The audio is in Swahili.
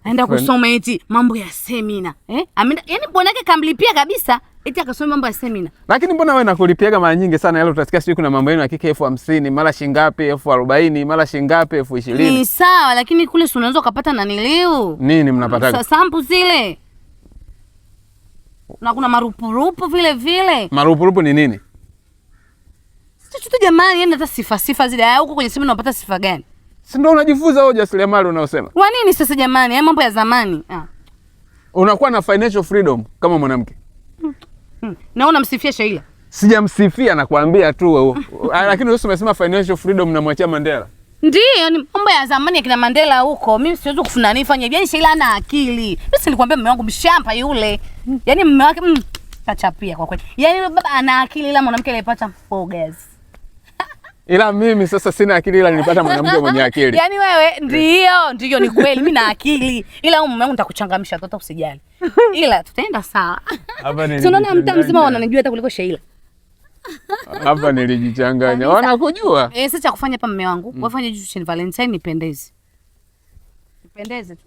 Aenda kusoma eti mambo ya semina. Eh? Ameenda yani bwanake kamlipia kabisa eti akasoma mambo ya semina. Lakini mbona wewe nakulipiaga mara nyingi sana yale, utasikia sijui kuna mambo yenu ya kike 50,000 mara shingapi, 40,000 mara shingapi, 20,000. Ni sawa, lakini kule si unaweza ukapata naniliu. Nini mnapataga? Sampu zile. Na kuna marupurupu vile vile. Marupurupu ni nini? Sio tu jamani, yani hata sifa sifa zile. Haya, huko kwenye semina unapata sifa gani? Si ndio unajifunza wewe ujasiriamali unaosema? Wa nini sasa jamani? Haya mambo ya zamani. Ah. Unakuwa na financial freedom kama mwanamke. Na unamsifia Sheila? Sijamsifia, nakwambia tu. Lakini wewe umesema financial freedom namwachia Mandela. Ndiyo, ni mambo ya zamani ya kina Mandela huko. Mimi siwezi kufunani fanya hivi. Yaani Sheila ana akili. Mimi si nilikwambia mume wangu mshamba yule. Yaani mume wake kachapia kwa kweli. Yaani yule baba ana akili ila mwanamke alipata bogas. Ila mimi sasa sina akili ila nilipata mwanamke mwenye akili. Yaani wewe ndio, ndio ni kweli mimi na akili. Ila huyu mume wangu nitakuchangamsha toto, usijali. Ila tutaenda sawa. Hapa Si unaona mtaa mzima wananijua hata kuliko Sheila. Hapa nilijichanganya. Kabisa. Wanakujua? Eh, sasa cha kufanya hapa mume wangu, wafanye juu chini Valentine nipendeze. Nipendeze tu.